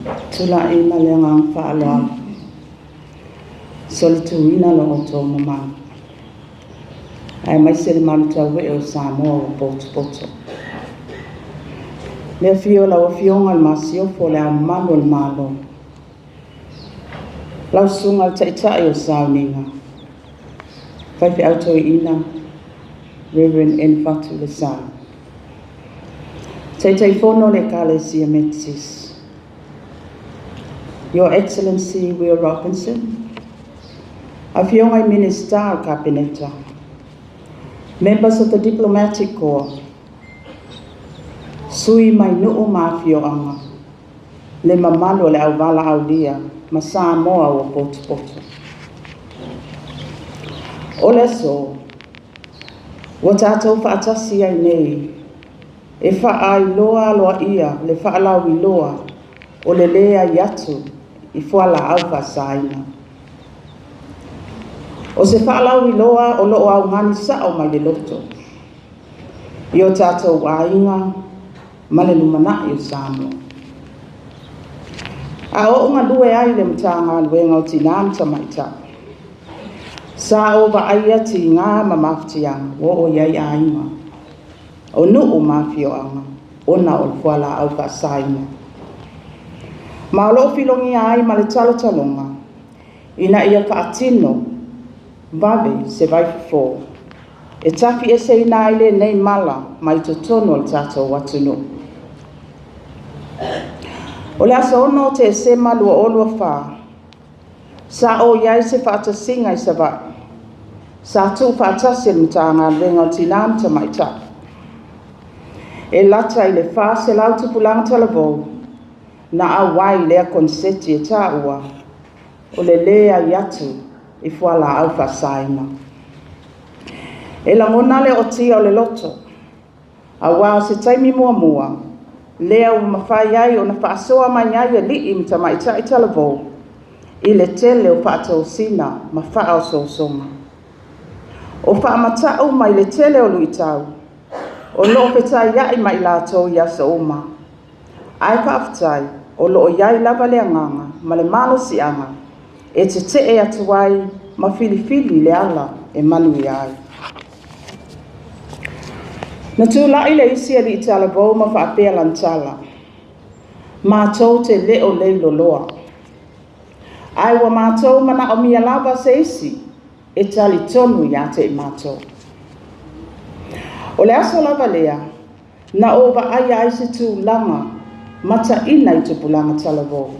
Tulai ma le agaga faaaloalo, solituina lo outou mamalu, aemaise le malutauee o Samoa ua potopoto. Le afio o lau Afioga i le Masiofo, Le Ao Mamalu o le Malo, lau Susuga i le Taitai o le Sauniga, faifeau toeaina Reverend N. Fatu Lesana, Taitaifono o le Ekalesia Metotisi, Your Excellency Will Robinson, Afioga i Minisita o le Kapeneta, Members of the Diplomatic Corps, sui mai nuu ma afioaga, le mamalu o le auvalaaulia ma Samoa ua potopoto. O le aso, ua tatou faatasi ai nei e faailoa aloaia le faalauiloa o le leai atu i fualaau faasaina. O se faalauiloa o lo o augani sao mai le loto i o tatou aiga ma le lumanai o Samoa. A ou galue ai i le Matagaluega o Tina ma Tamaitai, sa ou vaaia tiga ma mafatiaga ua oo i ai aiga, o nuu ma afioaga ona o le fualaau faasaina. Ma o lo o filogia ai ma le talotaloga ina ia faatino vave se vaifofo e tafieseina ai lenei mala mai totonu o le tatou atunuu. O le aso 6 o Tesema 2024, sa ou i ai i se faatasiga i Savaii, sa tuufaatasi e le Matagaluega o Tina ma Tamaitai. E lata i le 400 tupulaga talavou na auai i lea koneseti e taua o le leai atu i fualaau faasaina. E lagona le ootia o le loto, aua o se taimi muamua lea ua mafai ai ona faasoa mai ai alii ma tamaitai talavou i le tele o faatosina ma faaosoosoga. O faamatau mai le tele o luitau o lo o fetaiai ma i latou i aso uma, ae faafetai o lo o i ai lava le agaga ma le malosiaga e tetee atu ai ma filifili le ala e manuia ai. Na tulai le isi alii talavou ma faapea lana tala, matou te le o leiloloa, ae ua matou manaomia lava se isi e talitonu ia te i matou. O le aso lava lea na ou vaaia ai se tulaga mataina i tupulaga talavou.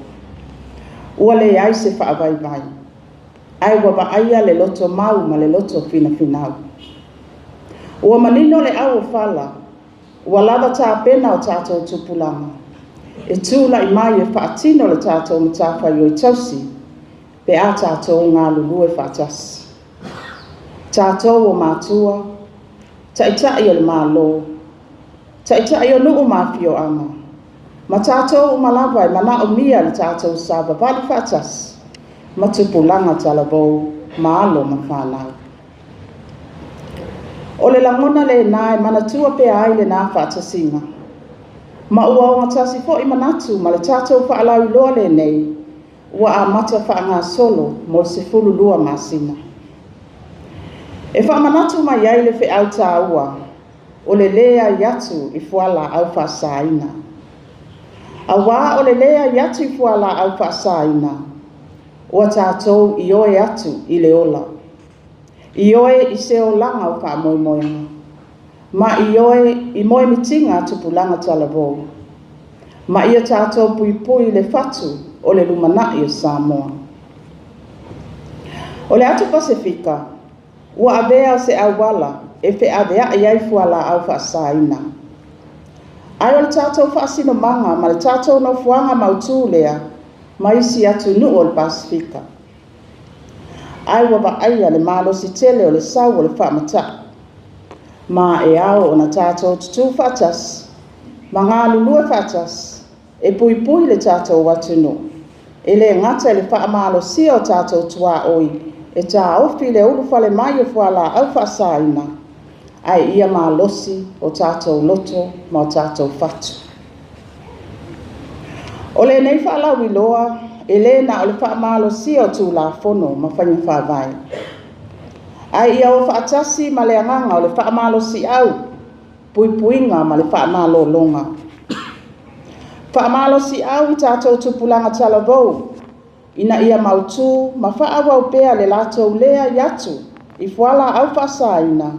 Ua leai se faavaivai, ae ua vaaia le loto mau ma le loto finafinau. Ua manino le au o fala, ua lava tapena o tatou tupulaga e tulai mai e faatino le tatou matafaioi tausi pe a tatou galulue faatasi. Tatou o matua, taitai o le Malo, taitai o nuu ma afioaga, ma tatou uma lava e manaomia le tatou savavali faatasi ma tupulaga talavou ma alo ma fanau. O le lagona lena e manatua pea ai lena faatasiga, ma ua ogatasi foi manatu ma le tatou faalauiloa lenei ua amata faagasolo mo le 12 masina. E faamanatu mai ai le feau taua o le leai atu i fualaau faasaina. Aua o le leai atu i fualaau faasaina, ua tatou ioe atu i le ola, ioe i se olaga o faamoemoega, ma ioe i moemitiga a tupulaga talavou, ma ia tatou puipui i le fatu o le lumanai o Samoa. O le atu Pasefika, ua avea o se auala e feaveai ai fualaau faasaina. Ae o le tatou faasinomaga ma le tatou nofoaga mautu lea ma isi atunuu o le Pasefika. Ae ua vaaia le malosi tele o le sau o le faamatau, ma e ao ona tatou tutu faatasi ma galulue faatasi e puipui le tatou atunuu, e le gata i le faamalosia o tatou tuaoi e taofi le ulufale mai o fualaau faasaina, ae ia malosi o tatou loto ma o tatou fatu. O lenei faalauiloa e lē na o le faamalosia o Tulafono ma faiga faavae, ae ia o faatasi ma le agaga o le faamalosiau, puipuiga ma le faamalologa. Faamalosiau i tatou tupulaga talavou ina ia mautu ma faaauau pea le latou le ai atu i fualaau faasaina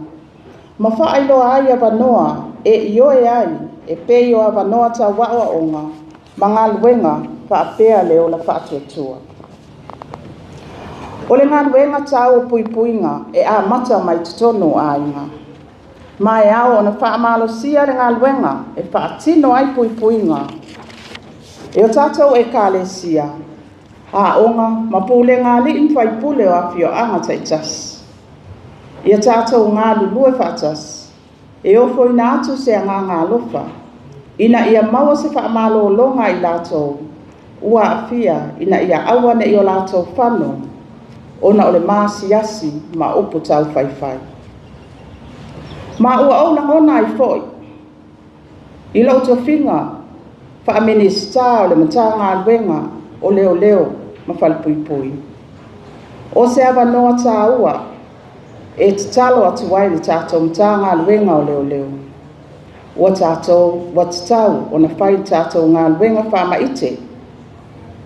ma faailoa ai avanoa e ioe ai e pei o avanoa tau aoaoga ma galuega faapea le ola faatuatua. O le galuega tau puipuiga e amata mai totonu o aiga, ma e ao ona faamalosia le galuega e faatino ai puipuiga e o tatou Ekalesia, aoga ma pulega a alii ma faipule o afioaga taitasi. Ia tatou galulue faatasi e ofoina atu se agaga alofa ina ia maua se faamalologa a i latou ua aafia ina ia aua ne i o latou fano ona o le maasiasi ma upu taufaifai. Ma ua ou lagona ai foi i lou tofiga faa-Minisita o le Matagaluega o Leoleo ma Falepuipui, o se avanoa taua e tatalo atu ai i le tatou Matagaluega o Leoleo, ua tatou ua tatau ona fai le tatou galuega faamaite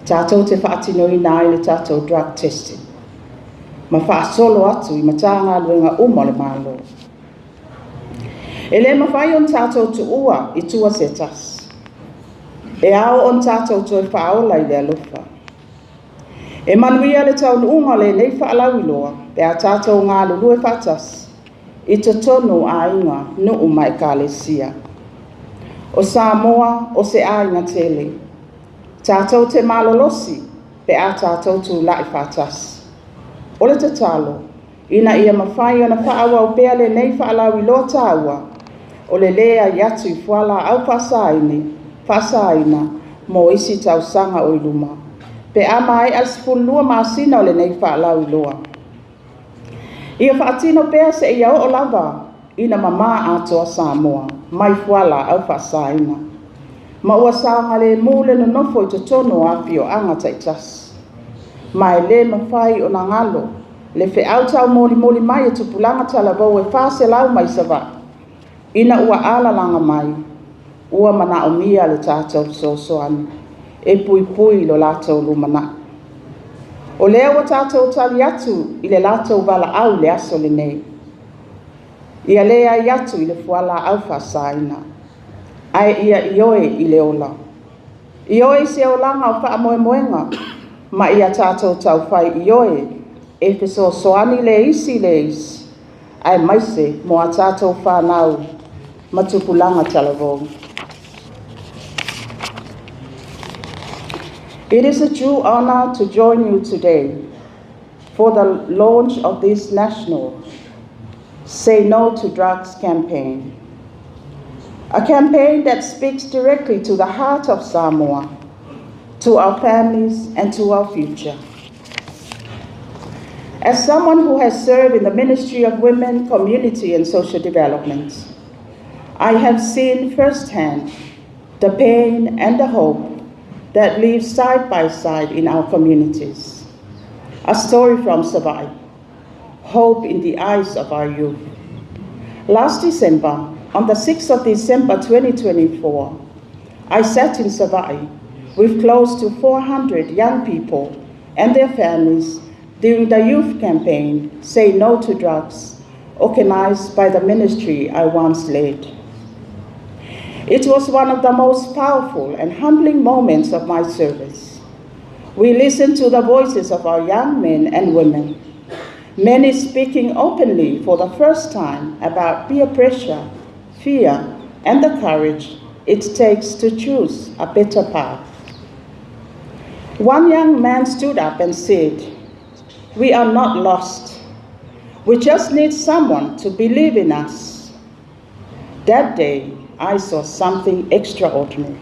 tatou te faatinoina ai le tatou drug testing ma faasolo atu i Matagaluega uma o le Malo. E le mafai ona tatou tuua i tua se tasi, e ao ona tatou toe faaola i le alofa. E manuia le taunuuga o lenei faalauiloa pe a tatou galulue faatasi i totonu o aiga, nuu ma ekalesia. O Samoa o se aiga tele, tatou te malolosi pe a tatou tulai faatasi. O le tatalo, ina ia mafai ona faaauau pea lenei faalauiloa taua o le leai atu i fualaau faasaina mo isi tausaga o i luma, pe a maea le 12 masina o lenei faalauiloa. Ia faatino pea seia oo lava ina mama atoa Samoa mai fualaau faasaina, ma ua saogalemu le nonofo i totonu o afioaga taitasi. Ma e le mafai ona galo le feau taumolimoli mai a tupulaga talavou e 400 mai Savaii ina ua alalaga mai, ua manaomia le tatou fesoasoani e puipui lo latou lumanai. O lea ua tatou tali atu i le latou valaau i le aso lenei, ia leai atu i le fualaau faasaina, ae ia ioe i le ola. Ioe i se olaga o faamoemoega ma ia tatou taufai ioe e fesoasoani le isi i le isi, aemaise mo a tatou fanau ma tupulaga talavou. It is a true honor to join you today for the launch of this national Say No to Drugs campaign. A campaign that speaks directly to the heart of Samoa, to our families, and to our future. As someone who has served in the Ministry of Women, Community and Social Development, I have seen firsthand the pain and the hope that live side by side in our communities. A story from Savaii, hope in the eyes of our youth. Last December, on the 6th of December 2024, I sat in Savaii with close to 400 young people and their families during the youth campaign, Say No to Drugs, organized by the ministry I once led. It was one of the most powerful and humbling moments of my service. We listened to the voices of our young men and women, many speaking openly for the first time about peer pressure, fear, and the courage it takes to choose a better path. One young man stood up and said, "We are not lost. We just need someone to believe in us." That day, I saw something extraordinary.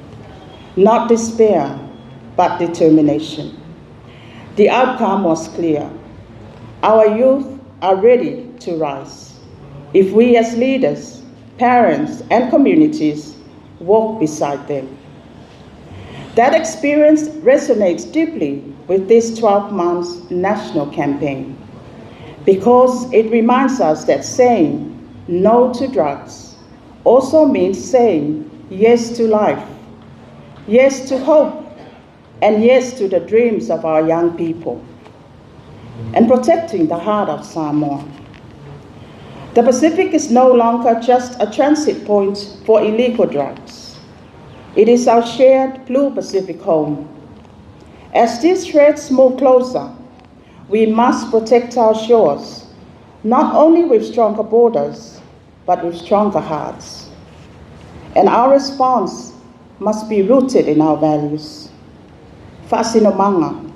Not despair, but determination. The outcome was clear. Our youth are ready to rise if we, as leaders, parents, and communities, walk beside them. That experience resonates deeply with this 12 months national campaign because it reminds us that saying no to drugs also means saying yes to life, yes to hope, and yes to the dreams of our young people, and protecting the heart of Samoa. The Pacific is no longer just a transit point for illegal drugs. It is our shared blue Pacific home. As these threats move closer, we must protect our shores, not only with stronger borders, but with stronger hearts. And our response must be rooted in our values. Faasinomaga,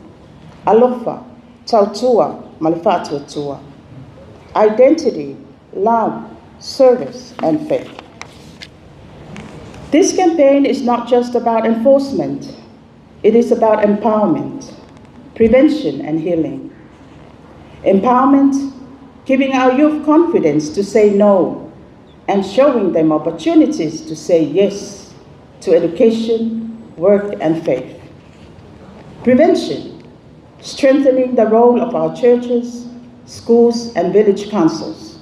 alofa, tautua, ma le faatuatua. Identity, love, service, and faith. This campaign is not just about enforcement, it is about empowerment, prevention, and healing. Empowerment, giving our youth confidence to say no and showing them opportunities to say yes to education, work, and faith. Prevention, strengthening the role of our churches, schools, and village councils,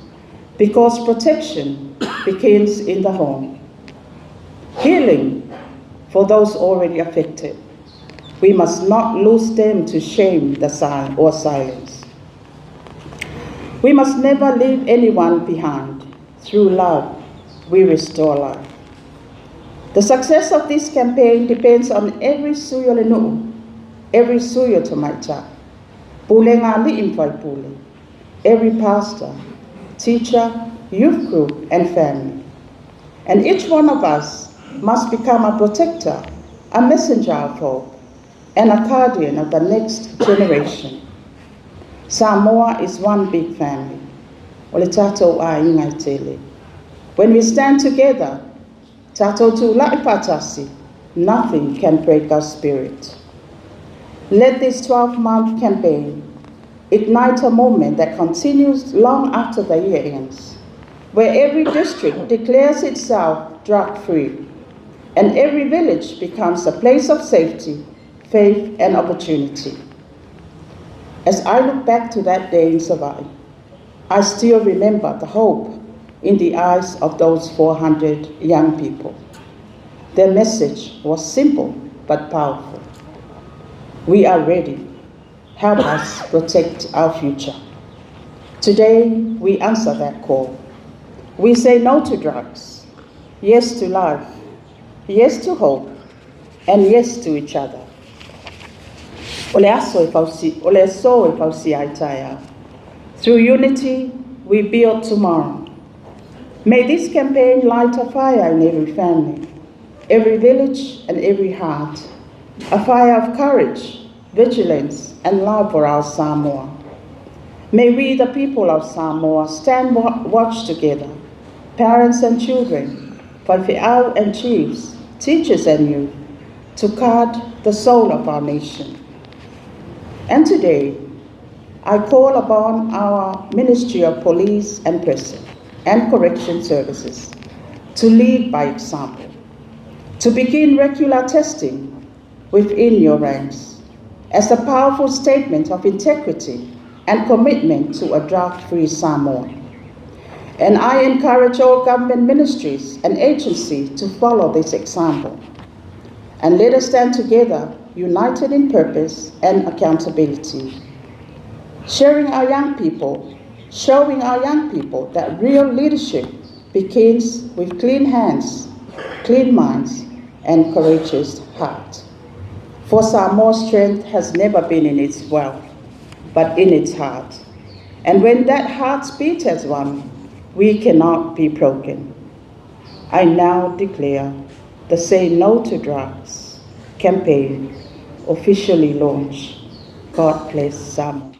because protection begins in the home. Healing for those already affected. We must not lose them to shame the or silence. We must never leave anyone behind. Through love, we restore life. The success of this campaign depends on every sui o le nuu, every sui o tamaitai, pulega a alii ma faipule, every pastor, teacher, youth group, and family. And each one of us must become a protector, a messenger of hope, and a guardian of the next generation. Samoa is one big family. O le tatou aiga e tele. When we stand together, tatou tulai faatasi, nothing can break our spirit. Let this 12-month campaign ignite a moment that continues long after the year ends, where every district declares itself drug-free, and every village becomes a place of safety, faith, and opportunity. As I look back to that day in Savaii, I still remember the hope in the eyes of those 400 young people. Their message was simple but powerful. We are ready. Help us protect our future. Today, we answer that call. We say no to drugs, yes to life, yes to hope, and yes to each other. O le aso e fausi, o le aso e fausia ai taeao. Through unity, we build tomorrow. May this campaign light a fire in every family, every village, and every heart. A fire of courage, vigilance, and love for our Samoa. May we, the people of Samoa, stand watch together, parents and children, faifeau and chiefs, teachers and youth, to guard the soul of our nation. And today, I call upon our Ministry of Police and Prison and Correction Services to lead by example, to begin regular testing within your ranks as a powerful statement of integrity and commitment to a drug-free Samoa. And I encourage all government ministries and agencies to follow this example. And let us stand together, united in purpose and accountability, sharing our young people, showing our young people that real leadership begins with clean hands, clean minds, and courageous heart. For Samoa's strength has never been in its wealth, but in its heart. And when that heart beats as one, we cannot be broken. I now declare the Say No to Drugs campaign officially launched. God bless Samoa.